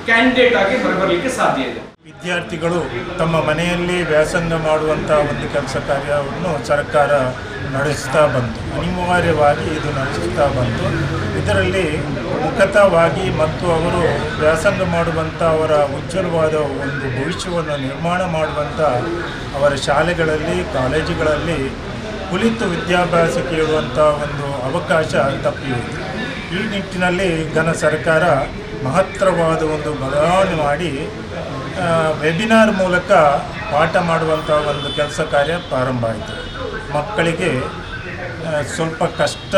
ಕ್ಯಾಂಡಿಡೇಟ್ ಆಗಿ ಹೊರಬರಲಿಕ್ಕೆ ಸಾಧ್ಯ ಇದೆ. ವಿದ್ಯಾರ್ಥಿಗಳು ತಮ್ಮ ಮನೆಯಲ್ಲಿ ವ್ಯಾಸಂಗ ಮಾಡುವಂಥ ಒಂದು ಕೆಲಸ ಕಾರ್ಯವನ್ನು ಸರ್ಕಾರ ನಡೆಸ್ತಾ ಬಂತು, ಅನಿವಾರ್ಯವಾಗಿ ಇದು ನಡೆಸ್ತಾ ಬಂತು. ಇದರಲ್ಲಿ ಮುಖತವಾಗಿ ಮತ್ತು ಅವರು ವ್ಯಾಸಂಗ ಮಾಡುವಂಥ ಅವರ ಉಜ್ವಲವಾದ ಒಂದು ಭವಿಷ್ಯವನ್ನು ನಿರ್ಮಾಣ ಮಾಡುವಂಥ ಅವರ ಶಾಲೆಗಳಲ್ಲಿ, ಕಾಲೇಜುಗಳಲ್ಲಿ ಕುಳಿತು ವಿದ್ಯಾಭ್ಯಾಸ ಕೇಳುವಂಥ ಒಂದು ಅವಕಾಶ ತಪ್ಪಿಯಿತು. ಈ ನಿಟ್ಟಿನಲ್ಲಿ ಘನ ಸರ್ಕಾರ ಮಹತ್ತರವಾದ ಒಂದು ಬದಲಾವಣೆ ಮಾಡಿ ವೆಬಿನಾರ್ ಮೂಲಕ ಪಾಠ ಮಾಡುವಂಥ ಒಂದು ಕೆಲಸ ಕಾರ್ಯ ಪ್ರಾರಂಭ ಆಯಿತು. ಮಕ್ಕಳಿಗೆ ಸ್ವಲ್ಪ ಕಷ್ಟ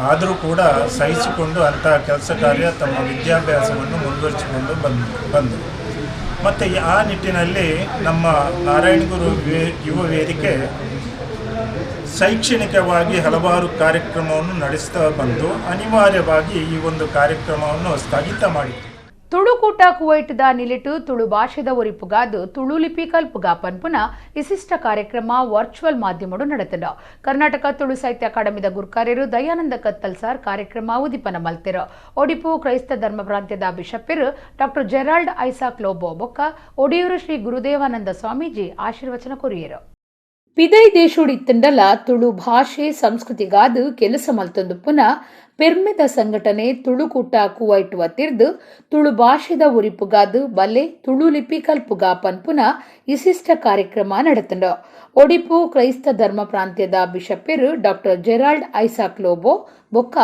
ಆದರೂ ಕೂಡ ಸಹಿಸಿಕೊಂಡು ಅಂತಹ ಕೆಲಸ ಕಾರ್ಯ ತಮ್ಮ ವಿದ್ಯಾಭ್ಯಾಸವನ್ನು ಮುಂದುವರಿಸಿಕೊಂಡು ಬಂದರು. ಮತ್ತು ಆ ನಿಟ್ಟಿನಲ್ಲಿ ನಮ್ಮ ನಾರಾಯಣಗುರು ಯುವ ವೇದಿಕೆ ಶೈಕ್ಷಣಿಕವಾಗಿ ಹಲವಾರು ಕಾರ್ಯಕ್ರಮವನ್ನು ನಡೆಸ್ತಾ ಬಂದು ಅನಿವಾರ್ಯವಾಗಿ ಈ ಒಂದು ಕಾರ್ಯಕ್ರಮವನ್ನು ಸ್ಥಗಿತ ಮಾಡಿತು. ತುಳುಕೂಟ ಕುವೈಟ್ದ ನಿಲಿಟು ತುಳು ಭಾಷೆದ ಒರಿಪುಗಾದು ತುಳು ಲಿಪಿ ಕಲ್ಪುಗ ಪನ್ಪುನ ವಿಶಿಷ್ಟ ಕಾರ್ಯಕ್ರಮ ವರ್ಚುವಲ್ ಮಾಧ್ಯಮಡು ನಡೆತಂಡು. ಕರ್ನಾಟಕ ತುಳು ಸಾಹಿತ್ಯ ಅಕಾಡೆಮಿದ ಗುರ್ಕಾರ್ಯರು ದಯಾನಂದ ಕತ್ತಲ್ ಸಾರ್ ಕಾರ್ಯಕ್ರಮ ಉದಿಪನ ಮಲ್ತೆರು. ಒಡಿಪು ಕ್ರೈಸ್ತ ಧರ್ಮ ಪ್ರಾಂತ್ಯದ ಬಿಷಪ್ಪರು ಡಾಕ್ಟರ್ ಜೆರಾಲ್ಡ್ ಐಸಾಕ್ ಲೋಬೋ ಬೊಕ್ಕ ಒಡಿಯೂರು ಶ್ರೀ ಗುರುದೇವಾನಂದ ಸ್ವಾಮೀಜಿ ಆಶೀರ್ವಚನ ಕೊರಿಯರು. ಪಿದೈ ದೇಶೋಡಿತ್ತಂಡಲ ತುಳು ಭಾಷೆ ಸಂಸ್ಕೃತಿಗಾದು ಕೆಲಸ ಮಲ್ತೊಂದು ಪುನಃ ಪೆರ್ಮೆದ ಸಂಘಟನೆ ತುಳುಕೂಟ ಕುವೈಟ್ ವತಿರ್ದು ತುಳು ಭಾಷೆದ ಉರಿಪುಗಾದು ಬಲೆ ತುಳು ಲಿಪಿ ಕಲ್ಪುಗ ಪನ್ಪುನ ವಿಶಿಷ್ಟ ಕಾರ್ಯಕ್ರಮ ನಡೆತಂಡು. ಒಡಿಪು ಕ್ರೈಸ್ತ ಧರ್ಮ ಪ್ರಾಂತ್ಯದ ಬಿಷಪ್ಪರು ಡಾಕ್ಟರ್ ಜೆರಾಲ್ಡ್ ಐಸಾಕ್ ಲೋಬೋ ಬೊಕ್ಕ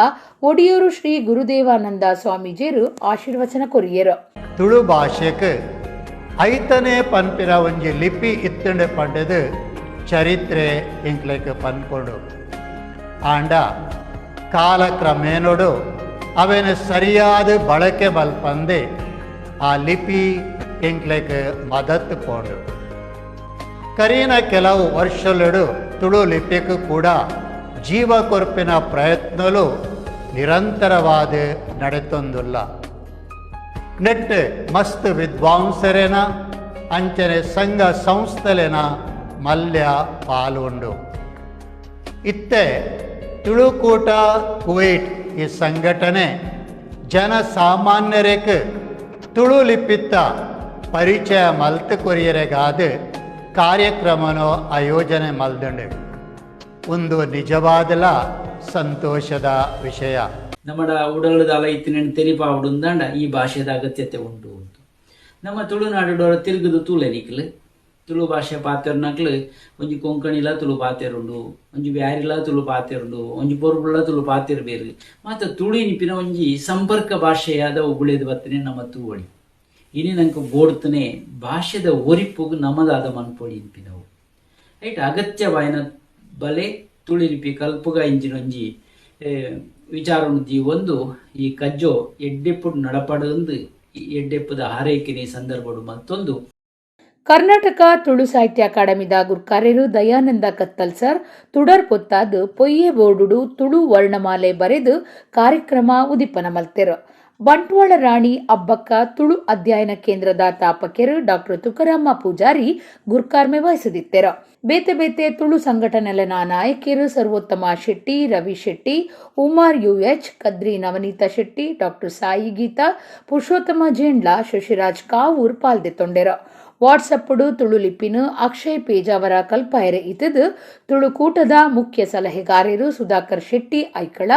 ಒಡಿಯೂರು ಶ್ರೀ ಗುರುದೇವಾನಂದ ಸ್ವಾಮೀಜಿಯರು ಆಶೀರ್ವಚನ ಕೊರಿಯರು. ತುಳು ಭಾಷೆಗೆ ಐತನೇ ಪನ್ಪಿನ ಒಂಜಿ ಲಿಪಿ ಇತ್ತಂಡೆ ಪಂಡದು ಚರಿತ್ರೆ ಎಂಕ್ಲೆಕ್ ಪನ್ಪೊಡು. ಆಂಡ ಕಾಲಕ್ರಮೇಣೋಡು ಅವೇನ ಸರಿಯಾದ ಬಳಕೆ ಮಲ್ಪಂದೆ ಆ ಲಿಪಿ ಎಂಕ್ಲೆಕ್ ಮದತ್ ಪೋಂಡು. ಕರೀನ ಕೆಲವು ವರ್ಷಲುಡು ತುಳು ಲಿಪಿಗೂ ಕೂಡ ಜೀವ ಕೊರ್ಪಿನ ಪ್ರಯತ್ನಲು ನಿರಂತರವಾದ ನಡೆತೊಂದುಲ್ಲ. ನೆಟ್ ಮಸ್ತ್ ವಿದ್ವಾಂಸರೇನ ಅಂಚನೆ ಸಂಘ ಸಂಸ್ಥೆಲೇನ ಮಲ್ಯ ಪಾಲುಂಡು. ಇತ್ತೆ ತುಳುಕೂಟ ಕುವೈಟ್ ಈ ಸಂಘಟನೆ ಜನಸಾಮಾನ್ಯರಿಗೆ ತುಳು ಲಿಪಿತ್ತ ಪರಿಚಯ ಮಲ್ತು ಕೊರಿಯರೆಗಾದ ಕಾರ್ಯಕ್ರಮನೋ ಆಯೋಜನೆ ಮಲ್ದಂಡು. ಒಂದು ನಿಜವಾದಲ ಸಂತೋಷದ ವಿಷಯ. ನಮ್ಮ ಉಡಲದ ಇತ್ತಿನ ತೆರಿಪಾವುಡುಂದಾಂಡ ಈ ಭಾಷೆದ ಅಗತ್ಯತೆ ಉಂಟು ಅಂತ ನಮ್ಮ ತುಳುನಾಡು ತಿರುಗುದು ತೂಲೆನಿಕ್ಲು ತುಳು ಭಾಷೆ ಪಾತೆರ್ನಕ್ಲು ಒಂಜಿ ಕೊಂಕಣಿಲ ತುಳು ಪಾತೆರುಂಡು, ಒಂಜಿ ಬ್ಯಾರಿಲ ತುಳು ಪಾತೆರುಂಡು, ಒಂಜಿ ಪೊರ್ಬುಲ ತುಳು ಪಾತೆರ್ ಬೇರು ಮಾತ ತುಳು ಇನ್ಪಿನ ಒಂಜಿ ಸಂಪರ್ಕ ಭಾಷೆಯಾದ ಉಗುಳೇದು ಬತ್ತನೆ ನಮ್ಮ ತೂವಳಿ. ಇನಿ ನಂಗೆ ಬೋಡ್ತನೆ ಭಾಷೆದ ಒರಿಪುಗು ನಮದಾದ ಮನ್ಪೊಳಿ ಇನ್ಪಿನವು ರೈಟ್ ಅಗತ್ಯವಾಯಿನ ಬಲೆ ತುಳು ಲಿಪಿ ಕಲ್ಪುಗ ಇಂಜಿನೊಂಜಿ ವಿಚಾರವನ್ನು ಒಂದು ಈ ಕಜ್ಜೋ ಎಡ್ಡೆಪ್ಪುಡು ನಡಪಡಂದು ಎಡ್ಡೆಪ್ಪುದ ಹಾರೈಕೆನೆ ಸಂದರ್ಭಡು ಮತ್ತೊಂದು. Karnataka Tulu ಸಾಹಿತ್ಯ ಅಕಾಡೆಮಿದ ಗುರ್ಕಾರ್ಯರು ದಯಾನಂದ ಕತ್ತಲ್ ಸರ್ ತುಡರ್ ಪೊತ್ತಾದ್ ಪೊಯ್ಯೆ ಬೋರ್ಡುಡು ತುಳು ವರ್ಣಮಾಲೆ ಬರೆದು ಕಾರ್ಯಕ್ರಮ ಉದಿಪನ ಮಲ್ತೆರು. ಬಂಟ್ವಾಳ ರಾಣಿ ಅಬ್ಬಕ್ಕ ತುಳು ಅಧ್ಯಯನ ಕೇಂದ್ರದ ತಾಪಕೆರು ಡಾಕ್ಟರ್ ತುಕಾರಾಮ ಪೂಜಾರಿ ಗುರ್ಕಾರ್ಮೆ ವಹಿಸದಿತ್ತೆರು. ಬೇತೆ ಬೇತೆ ತುಳು ಸಂಘಟನೆಲೆನ ನಾಯಕಿಯರು ಸರ್ವೋತ್ತಮ ಶೆಟ್ಟಿ, ರವಿ ಶೆಟ್ಟಿ, ಉಮಾರ್ ಯುಎಚ್, ಕದ್ರಿ ನವನೀತ ಶೆಟ್ಟಿ, ಡಾಕ್ಟರ್ ಸಾಯಿ ಗೀತಾ, ಪುರುಷೋತ್ತಮ ಜೇಂಡ್ಲಾ, ಶಶಿರಾಜ್ ಕಾವೂರ್ ಪಾಲ್ದೆತ್ತೊಂಡೆರು. ವಾಟ್ಸಪ್ಪುಡು ತುಳು ಲಿಪಿನ ಅಕ್ಷಯ್ ಪೇಜಾವರ ಕಲ್ಪಾಯರೆ ಇತ್ತದು ತುಳುಕೂಟದ ಮುಖ್ಯ ಸಲಹೆಗಾರರು ಸುಧಾಕರ್ ಶೆಟ್ಟಿ ಐಕಳ,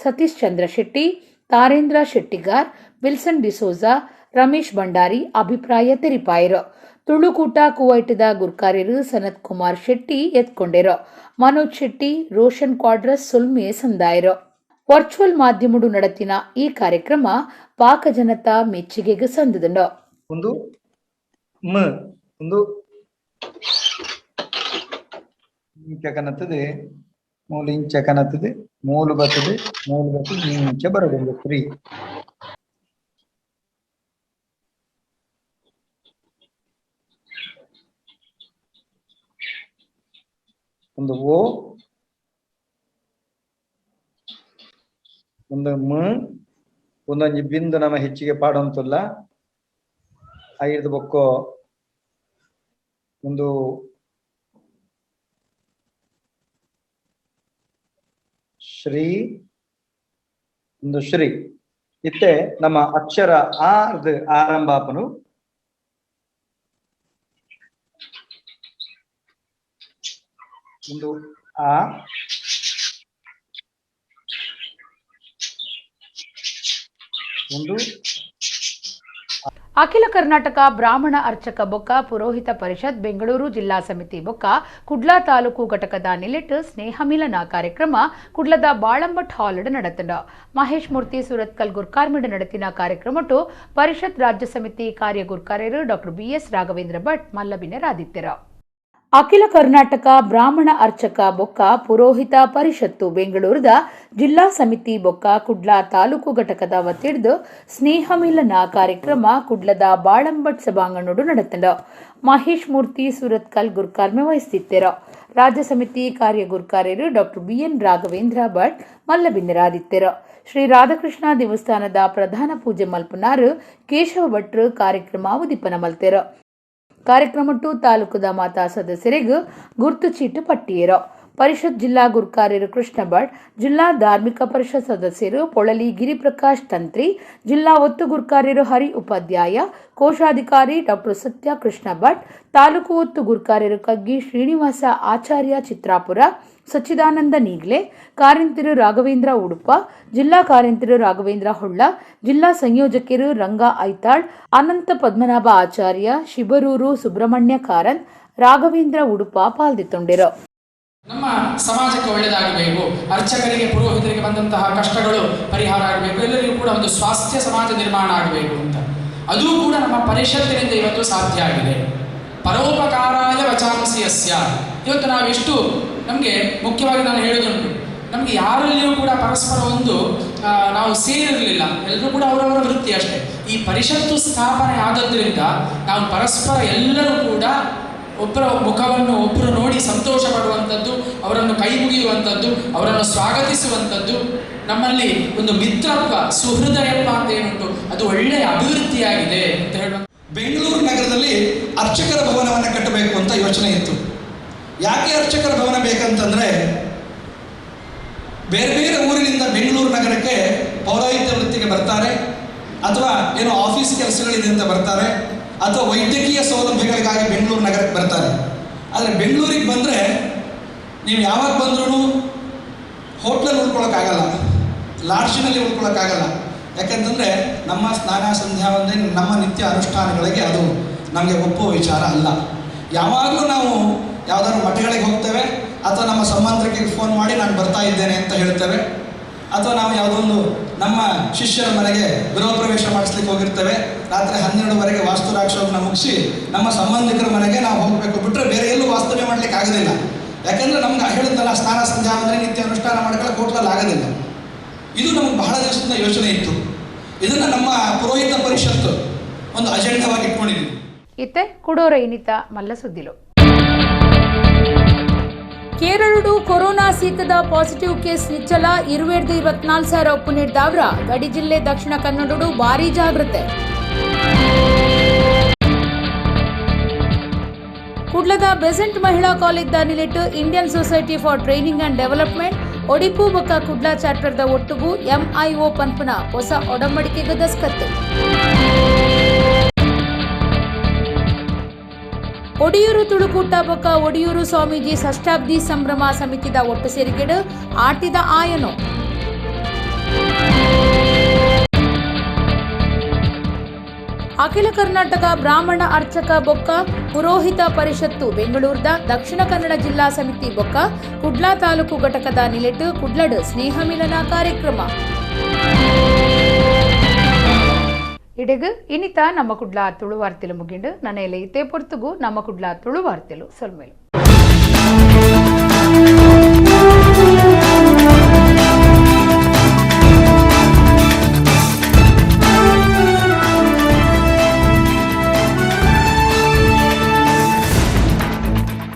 ಸತೀಶ್ ಚಂದ್ರ ಶೆಟ್ಟಿ, ತಾರೇಂದ್ರ ಶೆಟ್ಟಿಗಾರ್, ವಿಲ್ಸನ್ ಡಿಸೋಜಾ, ರಮೇಶ್ ಭಂಡಾರಿ ಅಭಿಪ್ರಾಯ ತೆರಿಪಾಯರು. ತುಳುಕೂಟ ಕುವೈಟದ ಗುರ್ಕಾರ್ಯರು ಸನತ್ ಕುಮಾರ್ ಶೆಟ್ಟಿ ಎತ್ಕೊಂಡೆರು. ಮನೋಜ್ ಶೆಟ್ಟಿ, ರೋಷನ್ ಕ್ವಾಡ್ರಸ್ ಸೊಲ್ಮೆ ಸಂದಾಯರು. ವರ್ಚುವಲ್ ಮಾಧ್ಯಮಡು ನಡತಿನ ಈ ಕಾರ್ಯಕ್ರಮ ಪಾಕ ಜನತಾ ಮೆಚ್ಚುಗೆಗೆ ಸಂದದಂಡು. ಒಂದು ಮ ಒಂದು ಇಂಚ ಕನತದೆ ಮೂಲು ಇಂಚ ಕನತದೆ ಮೂಲು ಬರ್ತದೆ ಮೂಲು ಬರ್ತದೆ ಇಂಚ ಬರಬಹುದು ಫ್ರೀ. ಒಂದು ಓ ಒಂದು ಮ ಒಂದೊಂಜಿ ಬಿಂದು ನಮ್ಮ ಹೆಚ್ಚಿಗೆ ಪಾಡಂತಲ್ಲ ಐದು ಬೊಕ್ಕೋ ಒಂದು ಶ್ರೀ ಒಂದು ಶ್ರೀ ಇತ್ತೆ ನಮ್ಮ ಅಕ್ಷರ ಆರ್ದು ಆರಂಭಾಪನು ಒಂದು ಆ ಒಂದು. ಅಖಿಲ ಕರ್ನಾಟಕ ಬ್ರಾಹ್ಮಣ ಅರ್ಚಕ ಬೊಕ್ಕ ಪುರೋಹಿತ ಪರಿಷತ್ ಬೆಂಗಳೂರು ಜಿಲ್ಲಾ ಸಮಿತಿ ಬೊಕ್ಕ ಕುಡ್ಲಾ ತಾಲೂಕು ಘಟಕದ ನಿಲೆಟ್ ಸ್ನೇಹ ಮಿಲನ ಕಾರ್ಯಕ್ರಮ ಕುಡ್ಲದ ಬಾಳಂಬಟ್ ಹಾಲ್ ನಡೆತಂಡ. ಮಹೇಶ್ ಮೂರ್ತಿ ಸೂರತ್ಕಲ್ ಗುರ್ಕಾರ್ಮಿಡ್ ನಡೆತಿನ ಕಾರ್ಯಕ್ರಮಟ್ಟು ಪರಿಷತ್ ರಾಜ್ಯ ಸಮಿತಿ ಕಾರ್ಯ ಗುರ್ಕಾರ್ಯರು ಡಾಕ್ಟರ್ ಬಿಎಸ್ ರಾಘವೇಂದ್ರ ಭಟ್ ಮಲ್ಲಬಿನರಾದಿತ್ಯರ. ಅಖಿಲ ಕರ್ನಾಟಕ ಬ್ರಾಹ್ಮಣ ಅರ್ಚಕ ಬೊಕ್ಕ ಪುರೋಹಿತ ಪರಿಷತ್ತು ಬೆಂಗಳೂರದ ಜಿಲ್ಲಾ ಸಮಿತಿ ಬೊಕ್ಕ ಕುಡ್ಲಾ ತಾಲೂಕು ಘಟಕದ ವತಿಡ್ದು ಸ್ನೇಹ ಮಿಲನ ಕಾರ್ಯಕ್ರಮ ಕುಡ್ಲದ ಬಾಳಂಬಟ್ ಸಭಾಂಗಣೋಡು ನಡೆತಂಡ. ಮಹೇಶ್ ಮೂರ್ತಿ ಸೂರತ್ಕಲ್ ಗುರ್ಕಾರ್ಮೆ ವಹಿಸುತ್ತಿದ್ದರು. ರಾಜ್ಯ ಸಮಿತಿ ಕಾರ್ಯ ಗುರ್ಕಾರ್ಯರು doctor B N Raghavendra Bhat ಮಲ್ಲಬಿನ್ನರಾದಿತ್ಯರು. Shri Radhakrishna ದೇವಸ್ಥಾನದ ಪ್ರಧಾನ ಪೂಜೆ ಮಲ್ಪನಾರು ಕೇಶವ ಭಟ್ರು ಕಾರ್ಯಕ್ರಮ ಉದಿಪನ ಮಲ್ತೆರು. ಕಾರ್ಯಕ್ರಮಟ್ಟು ತಾಲೂಕುದ ಮಾತಾ ಸದಸ್ಯರಿಗೂ ಗುರ್ತು ಚೀಟು ಪಟ್ಟಿಯರು. ಪರಿಷತ್ ಜಿಲ್ಲಾ ಗುರ್ಕಾರ್ಯರು ಕೃಷ್ಣ ಭಟ್, ಜಿಲ್ಲಾ ಧಾರ್ಮಿಕ ಪರಿಷತ್ ಸದಸ್ಯರು ಪೊಳಲಿ ಗಿರಿಪ್ರಕಾಶ್ ತಂತ್ರಿ, ಜಿಲ್ಲಾ ಒತ್ತು ಗುರ್ಕಾರ್ಯರು ಹರಿ ಉಪಾಧ್ಯಾಯ, ಕೋಶಾಧಿಕಾರಿ ಡಾಕ್ಟರ್ ಸತ್ಯ ಕೃಷ್ಣ ಭಟ್, ತಾಲೂಕು ಒತ್ತು ಗುರ್ಕಾರ್ಯರು ಕಗ್ಗಿ ಶ್ರೀನಿವಾಸ ಆಚಾರ್ಯ ಚಿತ್ರಾಪುರ, ಸಚ್ಚಿದಾನಂದ ನೀಗ್ಲೆ, ಕಾರ್ಯಂತಿರು ರಾಘವೇಂದ್ರ ಉಡುಪ, ಜಿಲ್ಲಾ ಕಾರ್ಯಂತಿರು ರಾಘವೇಂದ್ರ ಹೊಳ್ಳ, ಜಿಲ್ಲಾ ಸಂಯೋಜಕರು ರಂಗ ಐತಾಳ್, ಅನಂತ ಪದ್ಮನಾಭ ಆಚಾರ್ಯ, ಶಿಬರೂರು ಸುಬ್ರಹ್ಮಣ್ಯ ಕಾರಂತ್, ರಾಘವೇಂದ್ರ ಉಡುಪ ಪಾಲ್ದಿತ್ತೊಂಡಿರು. ನಮ್ಮ ಸಮಾಜಕ್ಕೆ ಒಳ್ಳೆಯದಾಗಬೇಕು, ಅರ್ಚಕರಿಗೆ ಪುರೋಹಿತರಿಗೆ ಬಂದಂತಹ ಕಷ್ಟಗಳು ಪರಿಹಾರ ಆಗಬೇಕು, ಎಲ್ಲರಿಗೂ ಕೂಡ ಒಂದು ಸ್ವಾಸ್ಥ್ಯ ಸಮಾಜ ನಿರ್ಮಾಣ ಆಗಬೇಕು ಅಂತ. ಅದೂ ಕೂಡ ನಮ್ಮ ಪರಿಷತ್ತಿನಿಂದ ಇವತ್ತು ಸಾಧ್ಯ ಆಗಿದೆ. ಪರೋಪಕಾರಾಯ ವಚಾಂಸಿ ಯಸ್ಯ. ಇವತ್ತು ನಾವೆಷ್ಟು ನಮಗೆ ಮುಖ್ಯವಾಗಿ ನಾನು ಹೇಳೋದುಂಟು, ನಮಗೆ ಯಾರಲ್ಲಿಯೂ ಕೂಡ ಪರಸ್ಪರ ಒಂದು ನಾವು ಸೇರಿರಲಿಲ್ಲ, ಎಲ್ಲರೂ ಕೂಡ ಅವರವರ ವೃತ್ತಿ ಅಷ್ಟೇ. ಈ ಪರಿಷತ್ತು ಸ್ಥಾಪನೆ ಆದದ್ರಿಂದ ನಾವು ಪರಸ್ಪರ ಎಲ್ಲರೂ ಕೂಡ ಒಬ್ಬರ ಮುಖವನ್ನು ಒಬ್ಬರು ನೋಡಿ ಸಂತೋಷ ಪಡುವಂಥದ್ದು, ಅವರನ್ನು ಕೈ ಮುಗಿಯುವಂಥದ್ದು, ಅವರನ್ನು ಸ್ವಾಗತಿಸುವಂಥದ್ದು, ನಮ್ಮಲ್ಲಿ ಒಂದು ಮಿತ್ರತ್ವ ಸುಹೃದಯತ್ವ ಅಂತ ಏನುಂಟು ಅದು ಒಳ್ಳೆಯ ಅಭಿವೃದ್ಧಿಯಾಗಿದೆ ಅಂತ ಹೇಳುವ. ಬೆಂಗಳೂರು ನಗರದಲ್ಲಿ ಅರ್ಚಕರ ಭವನವನ್ನು ಕಟ್ಟಬೇಕು ಅಂತ ಯೋಚನೆ ಇತ್ತು. ಯಾಕೆ ಅರ್ಚಕರ ಭವನ ಬೇಕಂತಂದರೆ, ಬೇರೆ ಬೇರೆ ಊರಿನಿಂದ ಬೆಂಗಳೂರು ನಗರಕ್ಕೆ ಪೌರೋಹಿತ್ಯ ವೃತ್ತಿಗೆ ಬರ್ತಾರೆ, ಅಥವಾ ಏನೋ ಆಫೀಸ್ ಕೆಲಸಗಳಿದೆ ಅಂತ ಬರ್ತಾರೆ, ಅಥವಾ ವೈದ್ಯಕೀಯ ಸೌಲಭ್ಯಗಳಿಗಾಗಿ ಬೆಂಗಳೂರು ನಗರಕ್ಕೆ ಬರ್ತಾರೆ. ಆದರೆ ಬೆಂಗಳೂರಿಗೆ ಬಂದರೆ ನೀವು ಯಾವಾಗ ಬಂದ್ರೂ ಹೋಟ್ಲಲ್ಲಿ ಉಳ್ಕೊಳ್ಳೋಕ್ಕಾಗಲ್ಲ, ಲಾಡ್ಜಿನಲ್ಲಿ ಉಳ್ಕೊಳ್ಳೋಕ್ಕಾಗಲ್ಲ. ಯಾಕಂತಂದರೆ ನಮ್ಮ ಸ್ನಾನ ಸಂಧ್ಯಾ ವಂದನೆ ನಮ್ಮ ನಿತ್ಯ ಅನುಷ್ಠಾನಗಳಿಗೆ ಅದು ನಮಗೆ ಒಪ್ಪುವ ವಿಚಾರ ಅಲ್ಲ. ಯಾವಾಗಲೂ ನಾವು ಯಾವುದಾದ್ರು ಮಠಗಳಿಗೆ ಹೋಗ್ತೇವೆ, ಅಥವಾ ನಮ್ಮ ಸಂಬಂಧಿಕರಿಗೆ ಫೋನ್ ಮಾಡಿ ನಾನು ಬರ್ತಾ ಇದ್ದೇನೆ ಅಂತ ಹೇಳ್ತೇವೆ, ಅಥವಾ ನಾವು ಯಾವುದೋ ಒಂದು ನಮ್ಮ ಶಿಷ್ಯರ ಮನೆಗೆ ಗೃಹ ಪ್ರವೇಶ ಮಾಡಿಸ್ಲಿಕ್ಕೆ ಹೋಗಿರ್ತೇವೆ. ರಾತ್ರಿ 12ವರೆಗೆ ವಾಸ್ತುರಾಕ್ಷವನ್ನು ಮುಗಿಸಿ ನಮ್ಮ ಸಂಬಂಧಿಕರ ಮನೆಗೆ ನಾವು ಹೋಗಬೇಕು, ಬಿಟ್ಟರೆ ಬೇರೆ ಎಲ್ಲೂ ವಾಸ್ತವ್ಯ ಮಾಡಲಿಕ್ಕೆ ಆಗೋದಿಲ್ಲ. ಯಾಕಂದರೆ ನಮ್ಗೆ ಹೇಳಿದ್ನಲ್ಲ, ಸ್ನಾನ ಸಂಧ್ಯಾ ಅಂದರೆ ನಿತ್ಯ ಅನುಷ್ಠಾನ ಮಾಡ್ಕೊಳ್ಳೋಕೆ ಹೋಟ್ಲಲ್ಲಿ ಆಗೋದಿಲ್ಲ. ಇದು ನಮಗೆ ಬಹಳ ದಿವಸದಿಂದ ಯೋಚನೆ ಇತ್ತು. ಇದನ್ನು ನಮ್ಮ ಪುರೋಹಿತ ಪರಿಷತ್ತು ಒಂದು ಅಜೆಂಡಾವಾಗಿ ಇಟ್ಕೊಂಡಿದ್ದೀವಿ. ಇತ್ತೆ ಕುಡೋರ ಇನಿತ ಮಲ್ಲ ಸುದ್ದಿಲು. ಕೇರಳಡು ಕೊರೋನಾ ಸೀಕದ ಪಾಸಿಟಿವ್ ಕೇಸ್ ನಿಚ್ಚಲ 24,000 ಒಪ್ಪು ನೀಡಿದವರ ಗಡಿ ಜಿಲ್ಲೆ ದಕ್ಷಿಣ ಕನ್ನಡಡು ಭಾರೀ ಜಾಗೃತೆ. ಕುಡ್ಲದ ಬೆಸೆಂಟ್ ಮಹಿಳಾ college ನಿಲೆಟ್ Indian society for training and development Odipu ಬೊಕ್ಕ ಕುಡ್ಲ ಚಾಪ್ಟರ್ದ ಒಟ್ಟುಗು ಎಂಐಒ ಪನ್ಪುನ ಹೊಸ ಒಡಂಬಡಿಕೆಗೆ ದಸ್ಕತ್ತು. ಒಡಿಯೂರು ತುಳುಕೂಟ ಬೊಕ್ಕ ಒಡಿಯೂರು ಸ್ವಾಮೀಜಿ ಷಷ್ಠಾಬ್ದಿ ಸಂಭ್ರಮ ಸಮಿತಿದ ಒಟ್ಟು ಸೇರಿಕೆಡು ಆಟಿದ ಆಯನೋ. ಅಖಿಲ ಕರ್ನಾಟಕ ಬ್ರಾಹ್ಮಣ ಅರ್ಚಕ ಬೊಕ್ಕ ಪುರೋಹಿತ ಪರಿಷತ್ತು ಬೆಂಗಳೂರದ ದಕ್ಷಿಣ ಕನ್ನಡ ಜಿಲ್ಲಾ ಸಮಿತಿ ಬೊಕ್ಕ ಕುಡ್ಲ ತಾಲೂಕು ಘಟಕದ ನಿಲೆಟ್ ಕುಡ್ಲಡ್ ಸ್ನೇಹ ಮಿಲನ ಕಾರ್ಯಕ್ರಮ. ಇಡೆಗು ಇನಿತ ನಮ್ಮ ಕುಡ್ಲ ತುಳುವಾರ್ತೆಲು ಮುಗಿಂಡು. ನನೆಲೆ ಇತ್ತೆ ಪೊರ್ತುಗು ನಮ್ಮ ಕುಡ್ಲ ತುಳುವಾರ್ತೆಲು ಸೊಲ್ಮೆಲು.